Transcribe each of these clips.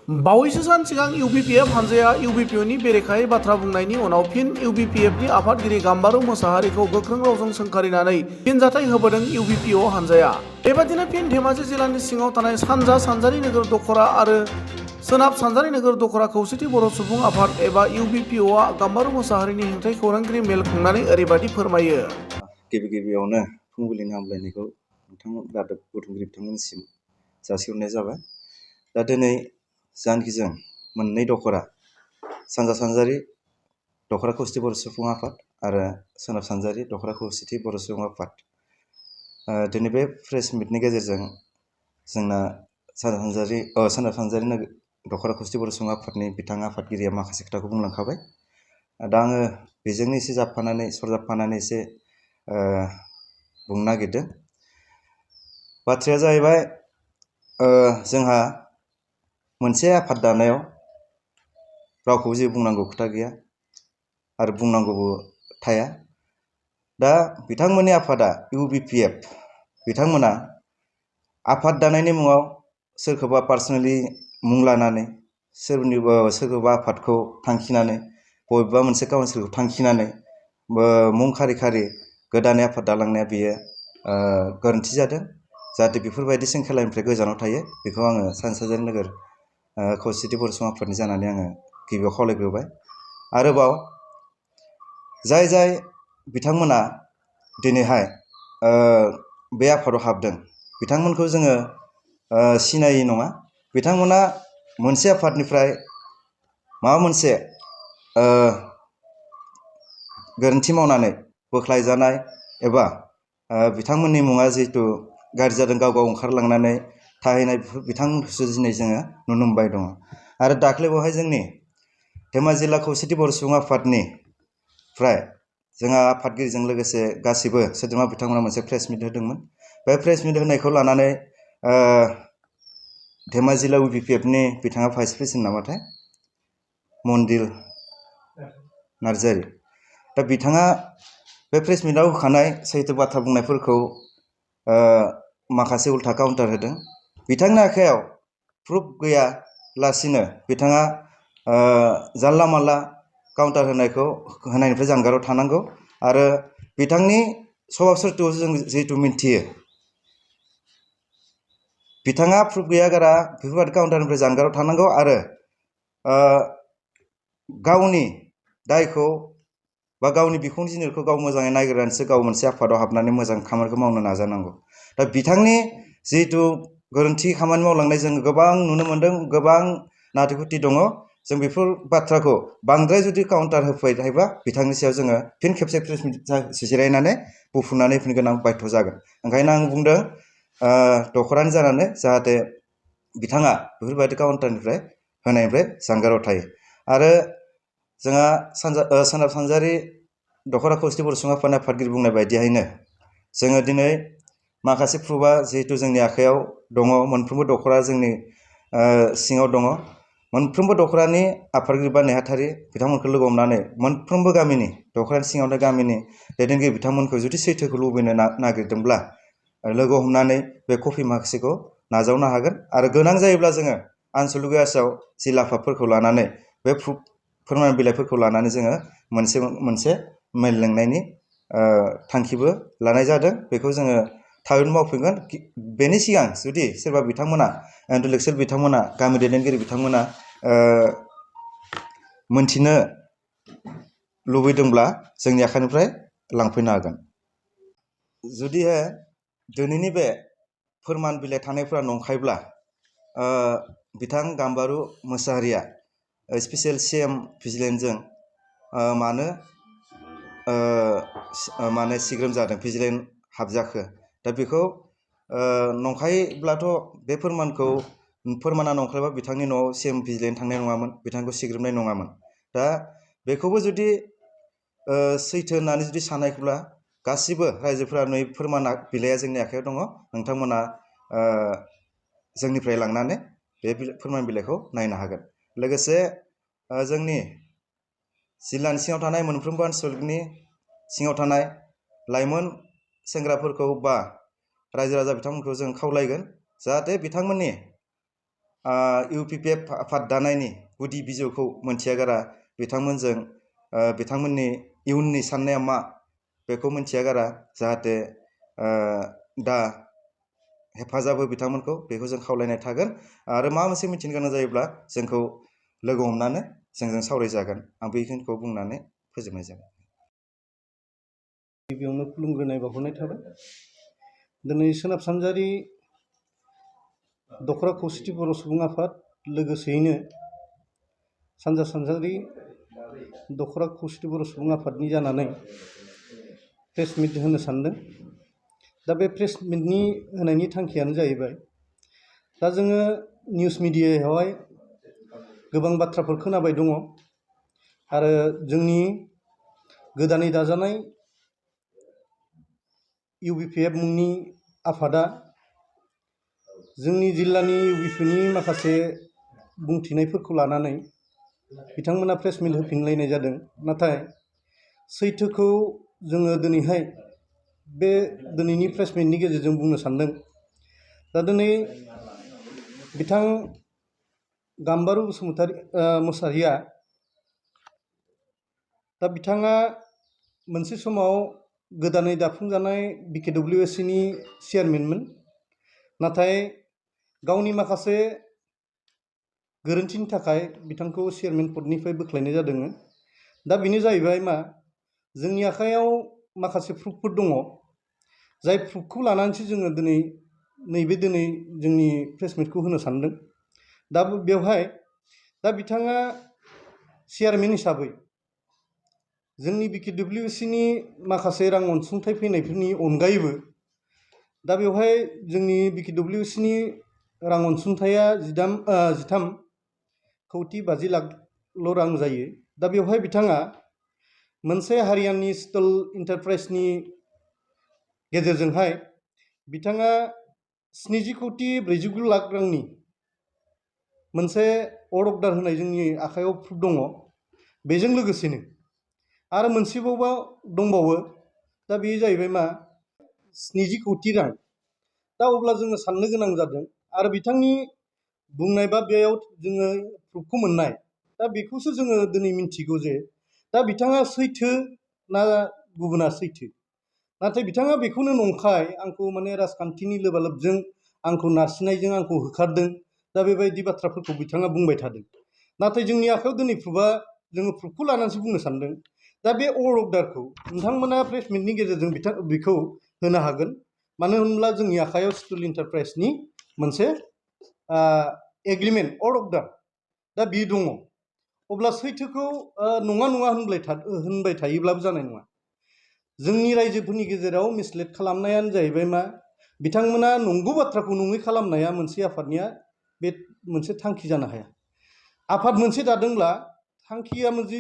बावैसो सान सिगां इउबिपिएफ हानजाया इउबिपिअनि बेरेखायै बाथ्रा बुंनायनि उनाव फिन इउबिपिएफनि आफादगिरि गाम्बारु मोसाहारिखौ गोख्रों रावजों सोंखारिनानै फिनजाथाय होबोदों इउबिपिअ हानजाया। बेबादिनो फिन धेमाजि जिल्लानि सिङाव थानाय सानजा सानजारि नोगोर दख'रा आरो सोनाब सानजारि नोगोर दख'रा खौसेथि बर' सुबुं आफाद एबा इउबिपिअआ गाम्बारु मोसाहारिनि हेंथायै खौरांगिरि मेल खुंनानै ओरैबायदि फोरमायो। गिबियावनो फुंबिलिनि हामलायनायखौ नोंथांमोन रादाब बुथुमगिरि बिथांमोननिसिम जासिहरनाय जाबाय। दा दिनै जानखि जों मोननै दख'रा सानजा सानजारि दख'रा खौसेथि बर' सुबुं आफाद आरो सोनाब सानजारि दख'रा खौसेथि बर' सुबुं आफाद दिनै बे प्रेस मिटनि गेजेरजों जोंना सोनाब सानजारि दख'रा खौसेथि बर' सुबुं आफादनि बिथां आफादगिरिया माखासे खोथाखौ बुंलांखाबाय। दा आङो बेजोंनो एसे सरजाबफानानै एसे बुंनो नागिरदों। बाथ्राया जाहैबाय जोंहा मोनसे आफाद दानायाव रावखौबो जेबो बुंनांगौ खोथा गैया आरो बुंनांगौबो थाया। दा बिथांमोननि आफादा इउबिपिएफ बिथांमोना आफाद दानायनि मुङाव सोरखौबा पार्सनेलि मुं लानानै सोरखौबा आफादखौ थांखिनानै बबेबा मोनसे काउन्सिलखौ थांखिनानै मुं खारि गोदानै आफाद दालांनाया बेयो गोरोन्थि जादों। जाहाथे बेफोरबायदि सोंखेलानिफ्राय गोजानाव थायो बेखौ आङो सानजारि नोगोर खौसेथि बर' सुबुं आफादनि जानानै आङो गिबियाव खावलायग्रोबाय। आरोबाव जाय बिथांमोना दिनैहाय बे आफादाव हाबदों बिथांमोनखौ जोङो सिनायै नङा। बिथांमोना मोनसे आफादनिफ्राय माबा मोनसे गोरोन्थि मावनानै बोख्लायजानाय एबा बिथांमोननि मुङा जिहेतु गाज्रि जादों गाव ओंखारलांनानै थाहैनाय बिथांमोनखौसो दिनै जोङो नुनो मोनबाय दङ। आरो दाख्लै बेवहाय जोंनि धेमाजि जिल्ला खौसेथि बर' सुबुं आफादनिफ्राय जोंहा आफादगिरिजों लोगोसे गासैबो सोद्रोमा बिथांमोना मोनसे प्रेस मिट होदोंमोन। बे प्रेस मिट होनायखौ लानानै धेमाजि जिल्ला इउबिपिएफनि बिथाङा भाइस प्रेसिडेन्ट नामाथाय मन्दिर नार्जारि, दा बिथाङा बे प्रेस मिटआव होखानाय सैथो बाथ्रा बुंनायफोरखौ माखासे उल्था काउन्टार होदों। बिथांनि आखायाव प्रुफ गैयालासिनो बिथाङा जानला मानला काउन्टार होनायनिफ्राय जानगाराव थानांगौ। आरो बिथांनि सभाब सरित्रखौ जों जिहेतु मिन्थियो, बिथाङा प्रुफ गैया गारा बेफोरबायदि काउन्टारनिफ्राय जानगाराव थानांगौ आरो गावनि दायखौ बा गावनि बिखुं जिनिरखौ गाव मोजाङै नायग्रोनानैसो गाव मोनसे आफादाव हाबनानै मोजां खामानिखौ मावनो नाजानांगौ। दा बिथांनि जिहेतु गोरोन्थि खामानि मावलांनाय जों गोबां नुनो मोन्दों, गोबां नाथिफुथि दङ। जों बेफोर बाथ्राखौ बांद्राय जुदि काउन्टार होफैबाय थायोबा बिथांनि सायाव जोङो फिन खेबसे प्रेस मिट जिरायनानै बुफुंनानै फैनो गोनां बायध' जागोन। ओंखायनो आं बुंदों दख'रानि जानानै जाहाथे बिथाङा बेफोरबायदि काउन्टारनिफ्राय होनायनिफ्राय जानगाराव थायो। आरो जोंहा सोनाब सानजारि दख'रा खौसेथि बर' सुबुं आफादनि आफादगिरि बुंनाय बायदियैनो जोङो दिनै माखासे प्रुफआ जिहेतु जोंनि आखायाव दङ, मोनफ्रोमबो दख'रा जोंनि सिङाव दङ। मोनफ्रोमबो दख'रानि आफादगिरि बा नेहाथारि बिथांमोनखौ लोगो हमनानै मोनफ्रोमबो गामिनि दख'रानि सिङावनो गामिनि दैदेनगिरि बिथांमोनखौ जुदि सैथोखौ लुबैनो नागिरदोंब्ला लोगो हमनानै बे कपि माखासेखौ नाजावनो हागोन। आरो गोनां जायोब्ला जोङो आनसलिक आसाव जिल्ला आफादफोरखौ लानानै बे फोरमान बिलाइफोरखौ लानानै जोङो मोनसे मेल लेंनायनि थांखिबो लानाय जादों। बेखौ जोङो थाबैनो मावफिनगोन। बेनि सिगां जुदि सोरबा बिथांमोना इन्टेलेक्सुयेल बिथांमोना गामि दैदेनगिरि बिथांमोना मोनथिनो लुबैदोंब्ला जोंनि आखाइनिफ्राय लांफैनो हागोन। जुदिहाय दिनैनि बे फोरमान बिलाइ थानायफोरा नंखायब्ला बिथां गाम्बारु मोसाहारिया स्पेसियेल CM भिजिलेन्सजों मानो सिग्रोम जादों, भिजिलेन्स हाबजाखो। दा बेखौ नंखायब्लाथ' बे फोरमाना नंखायबा बिथांनि न'आव CM भिजिलेन्स थांनाय नङामोन, बिथांखौ सिग्रोमनाय नङामोन। दा बेखौबो जुदि सैथो होननानै जुदि साननायब्ला गासिबो रायजोफोरा नै फोरमाना बिलाइया जोंनि आखायाव दङ, नोंथांमोना जोंनिफ्राय लांनानै बे फोरमान बिलाइखौ नायनो हागोन। लोगोसे जोंनि जिल्लानि सिङाव थानाय मोनफ्रोमबो ओनसोलनि सिङाव थानाय लाइमोन सेंग्राफोरखौ बा रायजो राजा बिथांमोनखौ जों खावलायगोन जाहाथे बिथांमोननि UPPF आफाद दानायनि गुदि बिजौखौ मोनथिया गारा बिथांमोनजों बिथांमोननि इयुननि साननाया मा बेखौ मोनथिया गारा जाहाथे दा हेफाजाब हो बिथांमोनखौ बेखौ जों खावलायनाय थागोन आरो माबा मोनसे मिथिनो गोनां जायोब्ला जोंखौ लोगो हमनानै जोंजों सावरायजागोन आं बेखिनिखौ बुंनानै फोजोबनाय जागोन। गिबियावनो खुलुमग्रोनाय बावहरनाय थाबाय। दिनै सोनाब सानजारि दख'रा खौसेथि बर' सुबुं आफाद लोगोसेयैनो सानजा सानजारि दख'रा खौसेथि बर' सुबुं आफादनि जानानै प्रेस मिट होनो सानदों। दा बे प्रेस मिटनि होनायनि थांखियानो जाहैबाय दा जोङो निउस मिडियायावहाय गोबां बाथ्राफोर खोनाबाय दङ आरो जोंनि गोदानै दाजानाय UBPF मुंनि आफादा जोंनि जिल्लानि UBPनि माखासे बुंथिनायफोरखौ लानानै बिथांमोना प्रेस मिट होफिनलायनाय जादों। नाथाय सैथोखौ जोङो दिनैहाय बे दिनैनि प्रेस मिटनि गेजेरजों बुंनो सानदों। दा दिनै बिथां गाम्बारु मोसाहारिया दा बिथाङा मोनसे समाव गोदानै दाफुंजानाय BKWSCनि चेयारमेनमोन। नाथाय गावनि माखासे गोरोन्थिनि थाखाय बिथांखौ चेयारमेन पदनिफ्राय बोख्लायनाय जादोंमोन। दा बेनो जाहैबाय मा जोंनि आखायाव माखासे प्रुफफोर दङ जाय प्रुफखौ लानानैसो जोङो दिनै जोंनि प्रेस मिटखौ होनो सानदों। दा बेवहाय दा बिथाङा चेयारमेन हिसाबै जोंनि BKWSCनि माखासे रां अनसुंथाइ फैनायफोरनि अनगायैबो दा बेवहाय जोंनि BKWSCनि रां अनसुंथाइया 13,50,00,000 रां जायो। दा बेवहाय बिथाङा मोनसे हारियाननि स्टल इन्टारप्राइजनि गेजेरजोंहाय बिथाङा 70,49,00,000 रांनि मोनसे अर्डार होनाय जोंनि आखायाव प्रुफ दङ। बेजों लोगोसेनो आरो मोनसेबावबा दंबावो। दा बेयो जाहैबाय मा 70 कौटि रां। दा अब्ला जोङो साननो गोनां जादों आरो बिथांनि बुंनाय बा बेयाव जोङो प्रुफखौ मोननाय दा बेखौसो जोङो दिनै मिन्थिगौ जे दा बिथाङा सैथो ना गुबुना सैथो। नाथाय बिथाङा बेखौनो नंखाय आंखौ माने राजखान्थिनि लोबालोबजों आंखौ नारसिननायजों आंखौ होखारदों। दा बेबायदि बाथ्राफोरखौ बिथाङा बुंबाय थादों। नाथाय जोंनि आखायाव दिनै जोङो प्रुफखौ लानानैसो बुंनो सानदों। दा बे अर्डारखौ नोंथांमोना प्रेस मिटनि गेजेरजों बेखौ होनो हागोन। मानो होनब्ला जोंनि आखायाव स्टल इन्टारप्राइजनि मोनसे एग्रिमेन्ट अर्डार दा बियो दङ। अब्ला सैथोखौ नङा नङा होनबाय थायोब्लाबो जानाय नङा। जोंनि रायजोफोरनि गेजेराव मिसलेट खालामनायानो जाहैबाय मा बिथांमोना नंगौ बाथ्राखौ नङै खालामनाया मोनसे आफादनिया बे मोनसे थांखि जानो हाया। आफाद मोनसे दादोंब्ला थांखिया मोनसे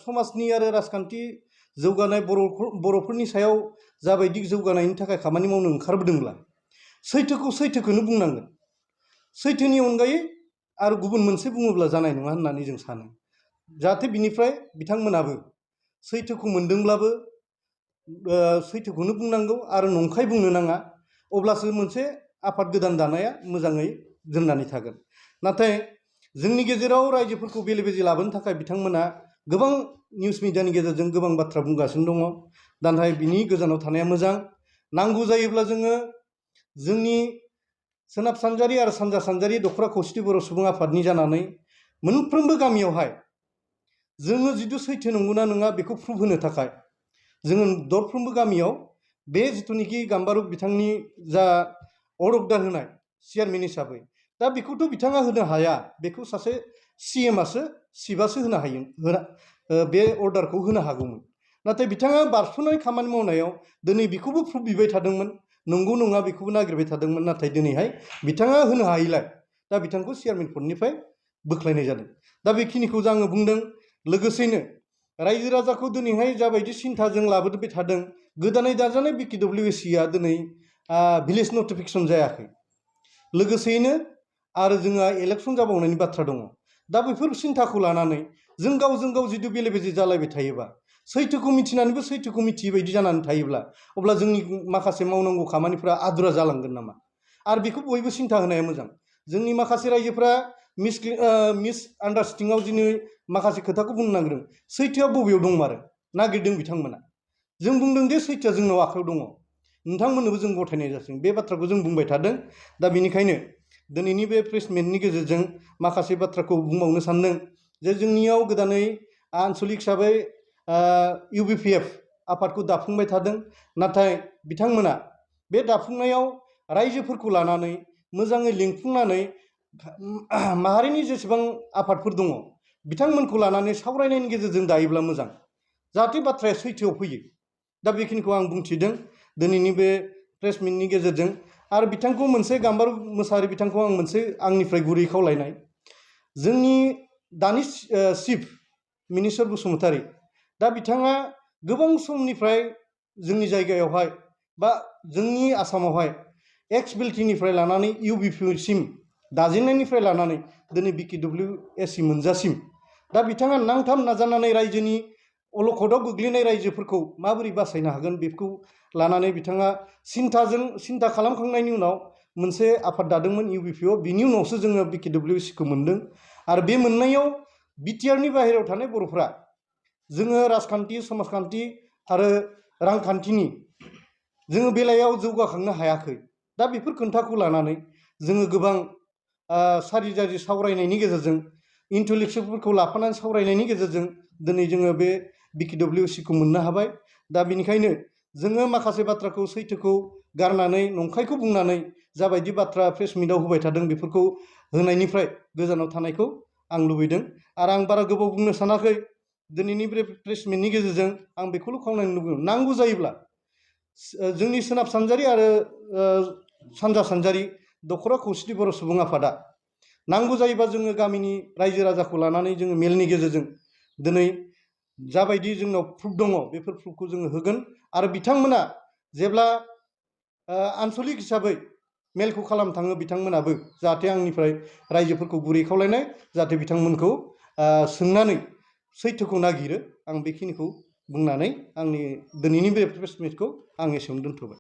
समाजनि आरो राजखान्थि जौगानाय बर'फोरनि सायाव जाबायदि जौगानायनि थाखाय खामानि मावनो ओंखारबोदोंब्ला सैथोखौनो बुंनांगोन। सैथोनि अनगायै आरो गुबुन मोनसे बुङोब्ला जानाय नङा होननानै जों सानो। जाहाथे बिनिफ्राय बिथांमोनाबो सैथोखौ मोनदोंब्लाबो सैथोखौनो बुंनांगौ आरो नंखाय बुंनो नाङा। अब्लासो मोनसे आफाद गोदान दानाया मोजाङै दोननानै थागोन। नाथाय जोंनि गेजेराव रायजोफोरखौ बेले बेजे लाबोनो थाखाय बिथांमोना गोबां निउस मिडियानि गेजेरजों गोबां बाथ्रा बुंगासिनो दङ। नाथाय बिनि गोजानाव थानाया मोजां। नांगौ जायोब्ला जोङो जोंनि सोनाब सानजारि आरो सानजा सानजारि दख'रा खौसेथि बर' सुबुं आफादनि जानानै मोनफ्रोमबो गामियावहाय जोङो जिथु सैथो नंगौना नङा बेखौ प्रुफ होनो थाखाय जोङो दरफ्रोमबो गामियाव बे जिथुनिखि गाम्बारु बिथांनि जा अर्डार होनाय चेयारमेन हिसाबै दा बेखौथ' बिथाङा होनो हाया। बेखौ सासे CMआसो सिबासो होनो हायो। बे अर्डारखौ होनो हागौमोन। नाथाय बिथाङा बारस'नाय खामानि मावनायाव दिनै बेखौबो प्रुफ बिबाय थादोंमोन। नंगौ नङा बेखौबो नागिरबाय थादोंमोन। नाथाय दिनैहाय बिथाङा होनो हायैलाय दा बिथांखौ चेयारमेन पदनिफ्राय बोख्लायनाय जादों। दा बेखिनिखौ आङो बुंदों। लोगोसेनो रायजो राजाखौ दिनैहाय जाबायदि सिन्थाजों लाबोबाय थादों। गोदानै दाजानाय BKWSCआ दिनै भिलेज नटिफिकेसन जायाखै। लोगोसेयैनो आरो जोंहा इलेक्सन जाबावनायनि बाथ्रा दङ। दा बेफोर सिन्थाखौ लानानै जों गावजों गाव जिथु बेले बेजे जालायबाय थायोबा सैथोखौ मिथिनानैबो सैथोखौ मिथियै बायदि जानानै थायोब्ला अब्ला जोंनि माखासे मावनांगौ खामानिफोरा आदुरा जालांगोन नामा? आरो बेखौ बयबो सिन्था होनाया मोजां। जोंनि माखासे रायजोफ्रा मिस आन्डारस्टेन्डिंआव दिनै माखासे खोथाखौ बुंनो नागिरदों। सैथोआ बबेयाव दंमारो नागिरदों बिथांमोना। जों बुंदों जे सैथोआ जोंनाव आखायाव दङ, नोंथांमोननोबो जों गथायनाय जासिगोन। बे बाथ्राखौ जों बुंबाय थादों। दा बेनिखायनो दिनैनि बे प्रेस मिटनि गेजेरजों माखासे बाथ्राखौ बुंबावनो सानदों जे जोंनियाव गोदानै आनसलिक हिसाबै UBPF आफादखौ दाफुंबाय थादों। नाथाय बिथांमोना बे दाफुंनायाव रायजोफोरखौ लानानै मोजाङै लिंफुंनानै माहारिनि जेसेबां आफादफोर दङ बिथांमोनखौ लानानै सावरायनायनि गेजेरजों दायोब्ला मोजां, जाहाथे बाथ्राया सैथोआव फैयो। दा बेखिनिखौ आं बुंथिदों दिनैनि बे प्रेस मिटनि गेजेरजों। आरो बिथांखौ मोनसे गाम्बारु मोसाहारि बिथांखौ आं मोनसे आंनिफ्राय गुरै खावलायनाय, जोंनि दानि चिफ मिनिस्टार बसुमतारी, दा बिथाङा गोबां समनिफ्राय जोंनि जायगायावहाय बा जोंनि आसामावहाय एक्स बिएलटिनिफ्राय लानानै UBPसिम दाजेननायनिफ्राय लानानै दिनै BKWSि मोनजासिम दा बिथाङा नांथाब नाजानानै रायजोनि अलखदाव गोग्लैनाय रायजोफोरखौ माबोरै बासायनो हागोन बेखौ लानानै बिथाङा सिन्था खालामखांनायनि उनाव मोनसे आफाद दादोंमोन UBPO। बिनि उनावसो जोङो BKWSिखौ मोन्दों। आरो बे मोननायाव बिटिआरनि बाहेरायाव थानाय बर'फ्रा जोङो राजखान्थि, समाजखान्थि आरो रांखान्थिनि जोङो बेलायाव जौगाखांनो हायाखै। दा बेफोर खोन्थाखौ लानानै जोङो गोबां सारि जारि सावरायनायनि गेजेरजों, इन्टेलेक्सुवेलफोरखौ लाफानानै सावरायनायनि गेजेरजों दिनै जोङो बे BKWSिखौ मोननो हाबाय। दा बेनिखायनो जोङो माखासे बाथ्राखौ सैथोखौ गारनानै नंखायखौ बुंनानै जाबायदि बाथ्रा प्रेस मिटआव होबाय थादों बेफोरखौ होनायनिफ्राय गोजानाव थानायखौ आं लुबैदों। आरो आं बारा गोबाव बुंनो सानाखै। दिनैनि बे प्रेस मिटनि गेजेरजों आं बेखौल' खावलायनो लुबैदों, नांगौ जायोब्ला जोंनि सोनाब सानजारि आरो सानजा सानजारि दख'रा खौसेथि बर' सुबुं आफादा नांगौ जायोबा जोङो गामिनि रायजो राजाखौ लानानै जोङो मेलनि गेजेरजों दिनै जाबायदि जोंनाव प्रुफ दङ बेफोर प्रुफखौ जोङो होगोन। आरो बिथांमोना जेब्ला आनसलिक हिसाबै मेलखौ खालामनो थाङो बिथांमोनाबो जाहाथे आंनिफ्राय रायजोफोरखौ गुरै खावलायनाय, जाहाथे बिथांमोनखौ सोंनानै सैथोखौ नागिरो। आं बेखिनिखौ बुंनानै आंनि दिनैनि बे प्रेस मिटखौ आं एसेयावनो दोनथ'बाय।